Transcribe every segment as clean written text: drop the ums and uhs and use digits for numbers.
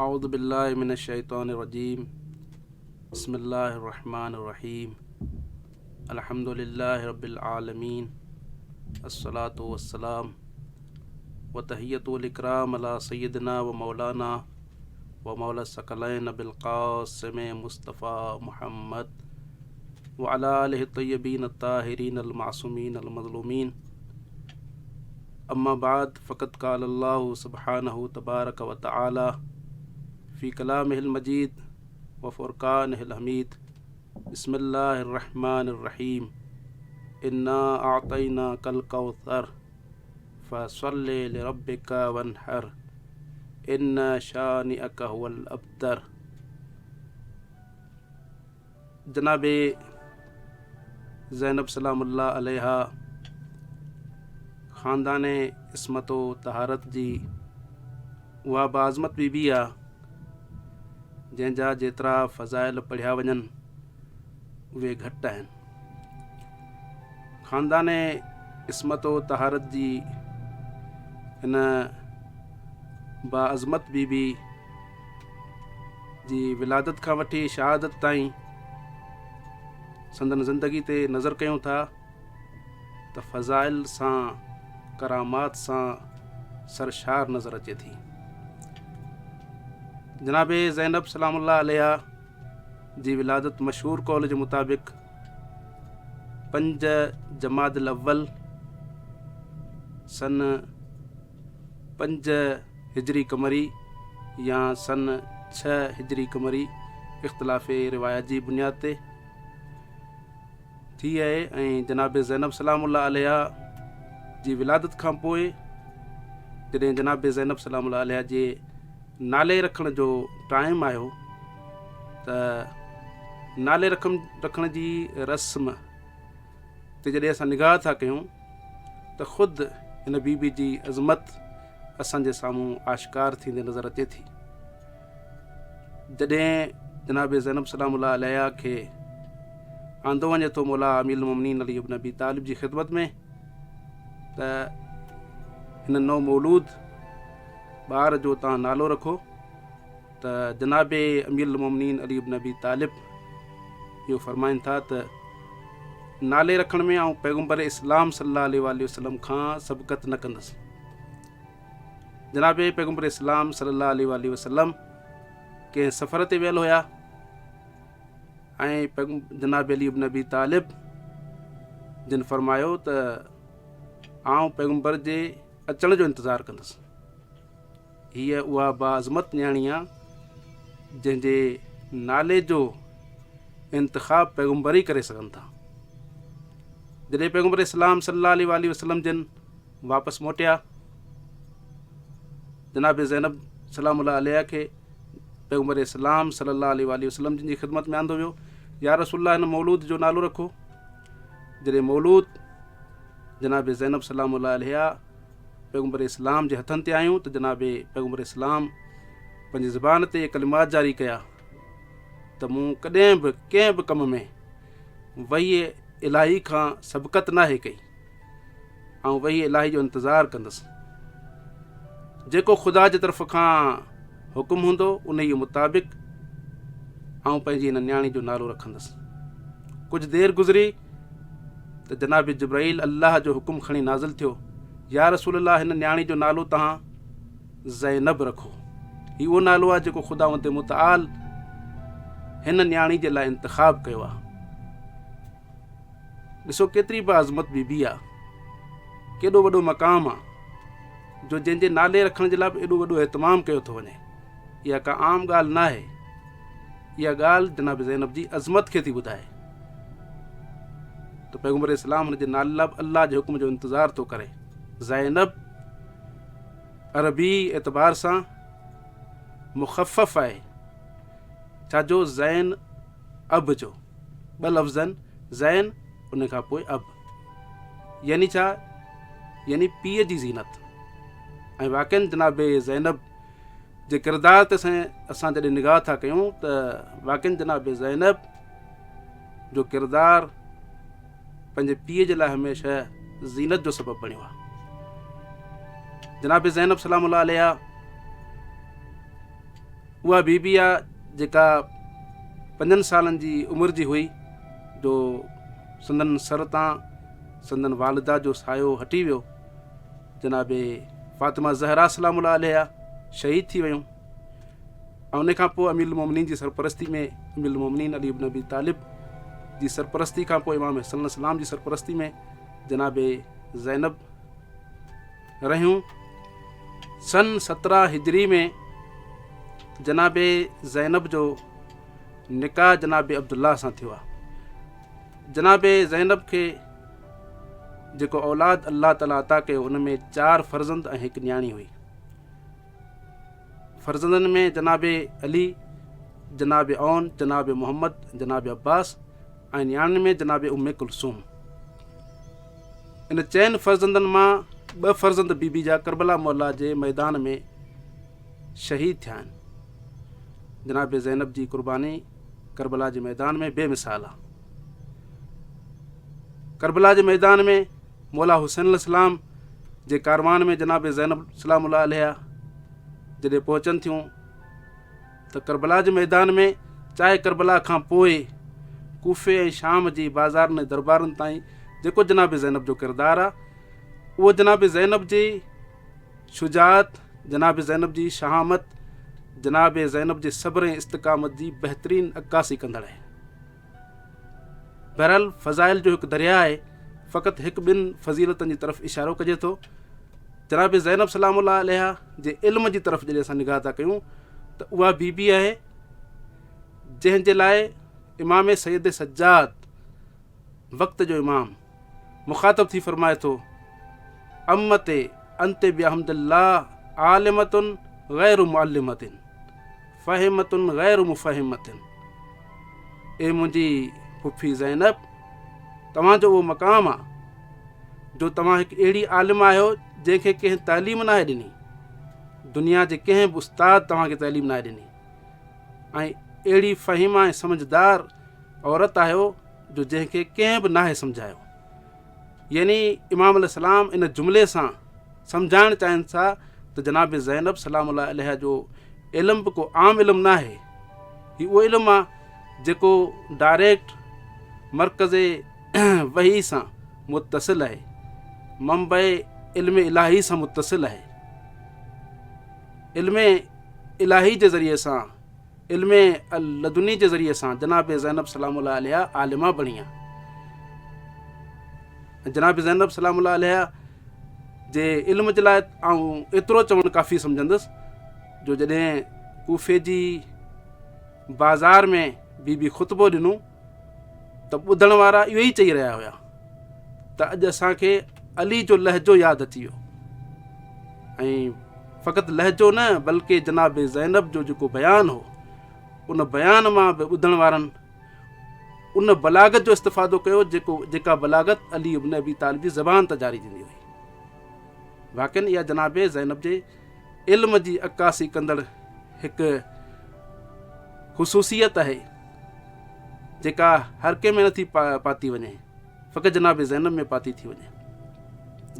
اعوذ بالله من الشيطان الرجيم بسم الله الرحمن الرحيم الحمد لله رب العالمين الصلاة والسلام وتحية الإكرام على سيدنا ومولانا ومولى الثقلين بالقاسم مصطفى محمد وعلى آله الطيبين الطاهرين المعصومين المظلومين اما بعد فقد قال الله سبحانه تبارك وتعالى في كلامه المجيد وفرقانه الحميد بسم الله الرحمن الرحيم انا اعطيناك الكوثر فصل لربك وانحر ان شانئك هو الابتر جناب زينب سلام الله عليها خاندان عصمت و طهارت جي اها باعظمت بي بي آ جنهن جا جيترا فضائل پڙهيا وڃن اهي گهٽ آهن. خاندان عصمت و طهارت جي هن باعظمت بي بي جي ولادت کان وٺي شهادت تائين سندن زندگي تي نظر ڪيون ٿا ته فضائل سان ڪرامات سان سرشار نظر اچي ٿي. جناب زينب سلام الله عليها جي ولادت مشهور قول جي مطابق 5 جماد الاول سن 5 هجري قمري يا سن 6 هجري قمري اختلاف روايات جي بنياد تي ٿي آهي ۽ جناب زينب سلام الله عليها جي ولادت کان پوء جڏهن جناب زينب سلام الله عليها جي نالي رکڻ جو ٽائيم آيو ته نالي رکڻ جي رسم تي جڏهن اسان نگاهه ٿا ڪيون ته خود هن بي بي جي عظمت اسان جي سامهون آشڪار ٿيندي نظر اچي ٿي. جڏهن جناب زينب سلام الله عليها کي آندو وڃي ٿو مولا امير المومنين علي ابن ابي طالب جي خدمت ۾ ته هن نو مولود ٻار جو تان نالو رکو ته جناب امير المومنين علي ابن ابي طالب اهو فرمائن ٿا ته نالي رکڻ ۾ آئون پيغمبر اسلام صلي الله عليه واٰله وسلم کان سبقت نه ڪندس. جناب پيغمبر اسلام صلي الله عليه واٰله وسلم ڪنهن سفر تي ويل هيا ۽ جناب علي ابن ابي طالب جن فرمايو ته آئون پيغمبر جي اچڻ جو انتظار ڪندس. هيء اها باعظمت نياڻي آ، جنهن جي نالي جو انتخاب پيغمبر ئي ڪري سگهن ٿا. جڏهن پيغمبر اسلام صلي الله عليه واٰله وسلم جن واپس موٽيا، جناب زينب سلام الله عليها کي پيغمبر اسلام صلي الله عليه واٰله وسلم جن جي خدمت ۾ آندو ويو، يا رسول الله هن مولود جو نالو رکو. جڏهن مولود جناب زينب سلام الله عليها پيغمبر اسلام جي هٿن تي آيون ته جناب پيغمبر اسلام پنهنجي زبان تي ڪلمات جاري ڪيا ته مون ڪڏهن به ڪنهن به ڪم ۾ وحي الاهي کان سبقت ناهي ڪئي، آئون وحي الاهي جو انتظار ڪندس، جيڪو خدا جي طرف کان حڪم هوندو انهيء مطابق آئون پنهنجي هن نياڻي جو نالو رکندس. ڪجهه دير گذري ته جناب جبرائيل الله جو حڪم کڻي نازل ٿيو، يا رسول الله هن نياڻي جو نالو توهان زينب رکو. هي اهو نالو آهي جيڪو خداوند متعال هن نياڻي جي لاء انتخاب ڪيو آهي. ڏسو ڪيتري به عظمت بي بي آ، ڪيڏو وڏو مقام آ جو جنهن جي نالي رکڻ جي لاء به ايڏو وڏو اهتمام ڪيو ٿو وڃي. اها ڪا عام ڳالهه ناهي. اها ڳالهه جناب زينب جي عظمت کي ٿي ٻڌائي ته پيغمبر اسلام هن جي نالي لاء به الله جي حڪم جو انتظار ٿو ڪري. زينب عربي اعتبار سان مخفف آهي، ڇا جو زين اب جو ٻه لفظ آهن، زين ان کان پوء اب، يعني ڇا؟ يعني پيء جي زينت. ۽ واقعا جناب زينب جي ڪردار تي اسان جڏهن نگاهه ٿا ڪيون ته واقعا جناب زينب جو ڪردار پنهنجي پيء جي لاء هميشه زينت جو سبب بڻيو آهي. جناب زينب سلام الله عليها اها بي بي آ جيڪا پنجن سالن جي عمر جي هئي جو سندن سر تان سندن والده جو سايو هٽي ويو. جناب فاطمه زهرا سلام الله عليها شهيد ٿي ويون ۽ ان کان پوء امير المومنين جي سرپرستي ۾ امير المومنين علي ابن ابي طالب جي سرپرستي کان پوء امام حسن عليه السلام جي سرپرستي ۾ جناب زينب رهيون. سن 17 هجري ۾ جناب زينب جو نڪاح جناب عبدالله سان ٿيو آهي. جناب زينب کي جيڪو اولاد الله تعاليٰ عطا ڪيو ان ۾ 4 فرزند ۽ هڪ نياڻي هئي. فرزندن ۾ جناب علي، جناب عون، جناب محمد، جناب عباس ۽ نياڻين ۾ جناب ام ڪلثوم. ان چئن فرزندن مان 2 فرزند بي بي جا ڪربلا معليٰ جي ميدان ۾ شهيد ٿيا آهن. جناب زينب جي قرباني ڪربلا جي ميدان ۾ بي مثال آهي. ڪربلا جي ميدان ۾ مولا حسين عليه السلام جي ڪاروان ۾ جناب زينب سلام الله عليها جڏهن پهچن ٿيون ته ڪربلا جي ميدان ۾ چاهي ڪربلا کان پوء ڪوفي ۽ شام جي بازارن ۽ دربارن تائين جيڪو جناب زينب جو ڪردار آهي اهو جناب زينب جي شجاعت، جناب زينب جي شهامت، جناب زينب جي صبر ۽ استقامت جي بهترين عڪاسي ڪندڙ آهي. بهرحال فضائل جو هڪ درياء آهي، فقط هڪ ٻن فضيلتن جي طرف اشارو ڪجي ٿو. جناب زينب سلام الله عليها جي علم جي طرف جڏهن اسان نگاهه ٿا ڪيون ته اها بي بي آهي جنهن جي لاء امام سيد سجاد وقت جو امام مخاطب ٿي فرمائي ٿو، امت انت بحمد الله عالمة غير معلمة فاهمة غير مفهمة. اي منهنجي پڦي زينب، توهان جو اهو مقام آ جو توهان هڪ اهڙي عالم آهيو جنهن کي ڪنهن تعليم ناهي ڏني، دنيا جي ڪنهن به استاد توهان کي تعليم ناهي ڏني ۽ اهڙي فهيمه ۽ سمجهدار عورت آهيو جو جنهن کي ڪنهن به ناهي سمجهايو. يعني امام عليه السلام ان جملي سان سمجهائڻ چاهين ٿا ته جناب زينب سلام الله عليها جو علم به ڪو عام علم ناهي، هي اهو علم آ جيڪو ڊائريڪٽ مرڪز وحي سان متصل آهي، منبع علم الاهي سان متصل آهي. علم الاهي جي ذريعي سان، علم لدني جي ذريعي سان جناب زينب سلام الله عليها عالمه بڻي آ. جناب زينب سلام الله عليها جي علم جي لاء آئون ايترو چوڻ ڪافي سمجهندس جو جڏهن ڪوفي جي بازار ۾ بي بي خطبو ڏنو ته ٻڌڻ وارا اهو ئي چئي رهيا هيا ته اڄ اسان کي علي جو لهجو ياد اچي ويو ۽ فقط لهجو نه بلڪه جناب زينب جو جيڪو بيان هو ان بيان مان به ٻڌڻ وارن ان بلاغت جو استفادو ڪيو جيڪو جيڪا بلاغت علي ابن ابي طالب جي زبان تان جاري ٿيندي هئي. واقعا اها جناب زينب جي علم جي عڪاسي ڪندڙ هڪ خصوصيت آهي جيڪا هر ڪنهن ۾ نٿي پاتي وڃي، فقط جناب زينب ۾ پاتي ٿي وڃي.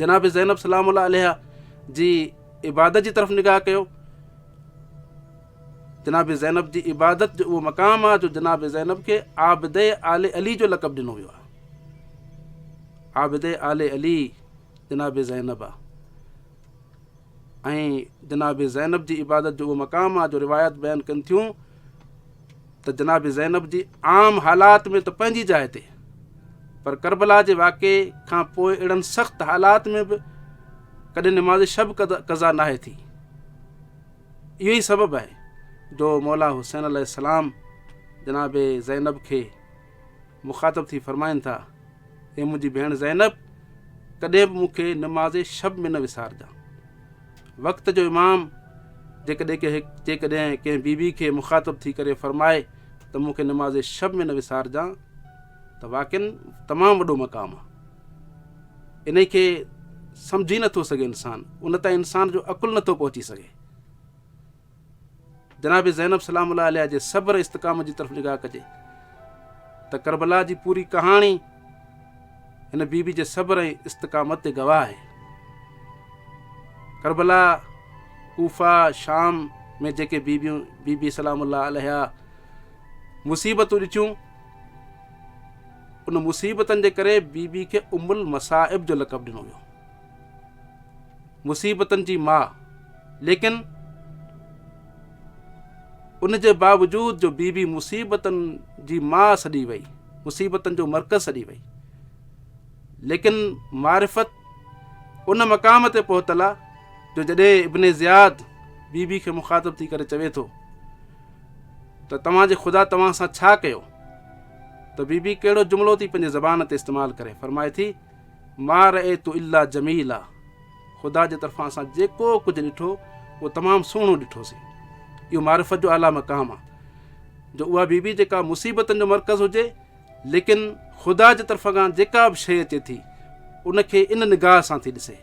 جناب زينب سلام الله عليها جي عبادت جي طرف نگاهه ڪيو. جناب زينب جي عبادت جو اهو مقام آهي جو جناب زينب کي عابد آل علي جو لقب ڏنو ويو آهي. عابد آل علي جناب زينب آهي ۽ جناب زينب جي عبادت جو اهو مقام آهي جو روايات بيان ڪن ٿيون ته جناب زينب جي عام حالات ۾ ته پنهنجي جاء تي پر ڪربلا جي واقعي کان پوء اهڙن سخت حالات ۾ به ڪڏهن نماز شب قضا ناهي ٿي. اهو ئي سبب آهي جو مولا حسين عليه السلام جناب زينب کي مخاطب ٿي فرمائن ٿا، اي منهنجي ڀيڻ زينب! ڪڏهن به مون کي نماز شب ۾ نه وسارجان. وقت جو امام جيڪڏهن جيڪڏهن ڪنهن بي بي کي مخاطب ٿي ڪري فرمائي ته مون کي نماز شب ۾ نه وسارجان ته واقعن تمام وڏو مقام آهي. انهي کي سمجهي نٿو سگهي انسان، ان تائين انسان جو عقل نٿو پهچي سگهي. جناب زينب سلام الله عليها جي صبر ۽ استقامت جي طرف نگاهه ڪجي ته ڪربلا جي پوري ڪهاڻي هن بي بي جي صبر ۽ استقامت تي گواهه آهي. ڪربلا، ڪوفه، شام ۾ جيڪي بيبيون بيبي سلام الله عليها مصيبتون ڏٺيون، ان مصيبتن جي ڪري بيبي کي ام المصائب جو لقب ڏنو ويو، مصيبتن جي ماء. ليڪن ان جي باوجود جو بيبي مصيبتن جي ماء سڏي وئي، مصيبتن جو مرڪز سڏي وئي، ليڪن معرفت ان مقام تي پهتل آ جو جڏهن ابن زياد بيبي کي مخاطب ٿي ڪري چوي ٿو ته توهان جي خدا توهان سان ڇا ڪيو، ته بي بي ڪهڙو جملو ٿي پنهنجي زبان تي استعمال ڪري، فرمائي ٿي، ما رأيت الا جميلا، خدا جي طرفان اسان جيڪو ڪجهه ڏٺو اهو تمام سهڻو ڏٺوسين. اهو معرفت جو اعليٰ مقام آهي جو اها بي بي جيڪا مصيبتن جو مرڪز هجي ليڪن خدا جي طرف کان جيڪا به شيء اچي ٿي ان کي ان نگاهه سان ٿي ڏسي.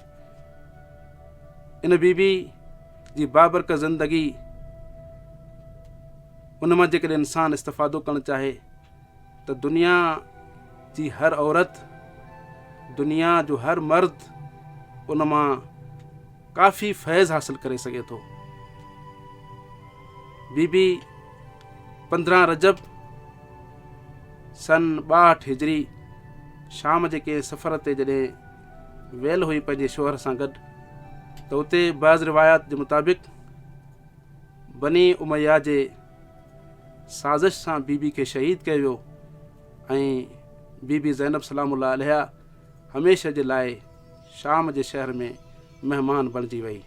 ان بي بي جي بابرڪت زندگي ان مان جيڪڏهن انسان استفادو ڪرڻ چاهي ته دنيا جي هر عورت، دنيا جو هر مرد ان مان ڪافي فيض حاصل ڪري سگهي ٿو. بي بي 15 رجب سن 62 هجري شام جي ڪنهن سفر تي جڏهن ويل هئي پنهنجي شوهر سان گڏ ته اتي بعض روايات جي مطابق بني اميه جي سازش سان بي بي کي شهيد ڪيو ويو ۽ بي بي زينب سلام الله عليها هميشه جي لاء شام جي شهر ۾ مهمان بڻجي وئي.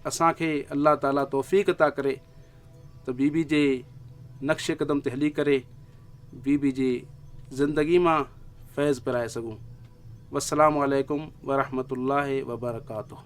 اسان کي الله تعالي توفيق عطا ڪري ته بي بي جي نقش قدم تي هلي ڪري بي بي جي زندگي مان فيض پرائي سگهون. والسلام عليڪم ورحمة الله وبرڪاته.